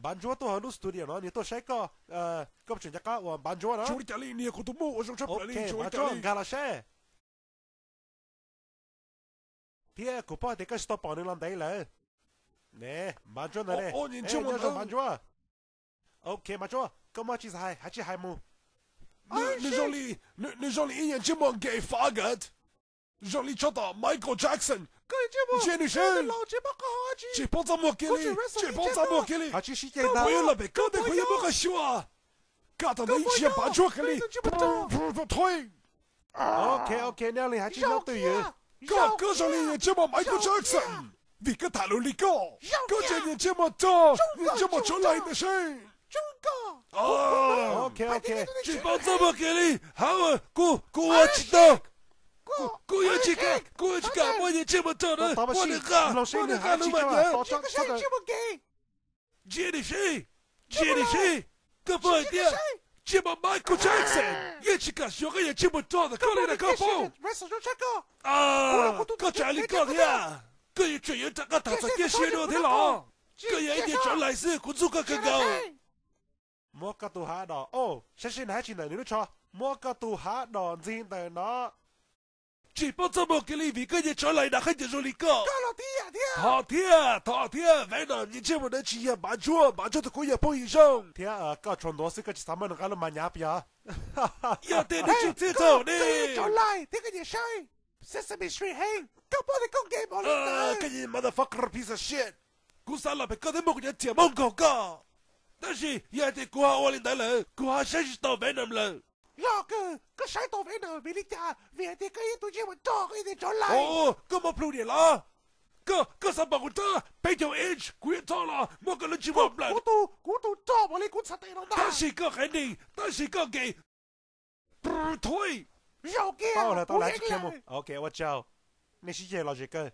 Npav Ntsuab tuaj hauv lub studio no, nws tuaj saib koj, koj puas tseem nco qab uas Npav Ntsuab na? Tsis ua li cas li, nws yog kuv tus muam uas zoo tshaj plaws li. Npav Ntsuab, nkag los saib. Thiab kuv paub tias koj tsis tau pom nws los ntev lawm. Ne, Npav Ntsuab ntawd ne. Npav Ntsuab. Ok, Npav Ntsuab, koj muaj tsis xav hais, hais tsis hais mus. Nws zoo li, nws zoo li ib yam ntsej muag Gay Foggett, zoo li tsov tom Michael Jackson. Ntsia nws seb, tsis paub txaj muag kiag li, tsis paub txaj muag kiag li. Koj puas yuav los pem koj tej, koj yuav muab koj xyuas. Koj thaum ntawd yeej tsis yog Npav Ntsuab kiag li. Ok, ok, nej li hais tsis nyob twj ywm. Koj, koj zoo li ntsej muag Michael Jackson, vim koj tham lus li koj. Koj tseem niag ntsej muag rog, niag ntsej muag tsov laig ntawd seb. Ok, ok, tsis paub txaj muag kiag li. Hauv, kuv, kuv ua tsis tau. Kuv yuav tsis kam, kuv yuav tsis kam muaj niag ntsej muag rog na, muab nws nqa, muab nws nqa lub mas ntawd. Ntsia nws seb, ntsia nws seb, koj paub hais tias ntsej muag Michael Jackson yeej tsis kam xyuas koj yog ntsej muag rog ntawm koj li na, koj paub. Koj tseem li koj thiab, koj yuav tsum yuav rov qab tham txog kiab siab dua thiab los? Koj yog ib tiag tsov laig xwb, kuv ntxub koj kawg nkaus. Muab koj tus hav dos, o, saib seb nws hab tsis ntawm nws lub tsho. Muab koj tus hav dos ntxig ntawm no. Tsis paub txaj muag kiag li vim koj yog tsov laig dav khaub ncaws zoo li koj. Thov thiab, thov thiab, Venom, ntsej muag ntawd tsis yog Npav Ntsuab, Npav Ntsuab tus kuj yog phooj ywg zoo. Thiab koj tshuav ntuav xwb, koj tsis xav muab nws nqa lub mas nyav puas yog? Yog tias nws tsis txhij thaum ne. Sesame Street heev, koj paub tias koj gay npaum li ntawd. Koj yog motherfucker piece of shit. Kuv xav los pem koj thiab muab kuv cov riam muab nkaug koj, tab sis yog hais tias kuv ho ua li ntawd lawm, kuv ho saib tsis taus Venom lawm. Yog kawg, koj saib tau Venom vim li cas? Vim hais tias koj ib tug ntsej muag rog, koj ib tug tsov laig. Koj muaj plhu diam los? Koj, koj xav pom kuv rab peb caug inch, kuv yuav rho los muab koj lub ntsej muag nplawm. Kuv tus rog npaum li kuv txhais tes no ntag. Tab sis koj qhev neeg, tab sis koj gay. Thaum, tau lawm, tsis khiav mus. Ok, ua tsaug. Nej sib ceg lom zem kawg.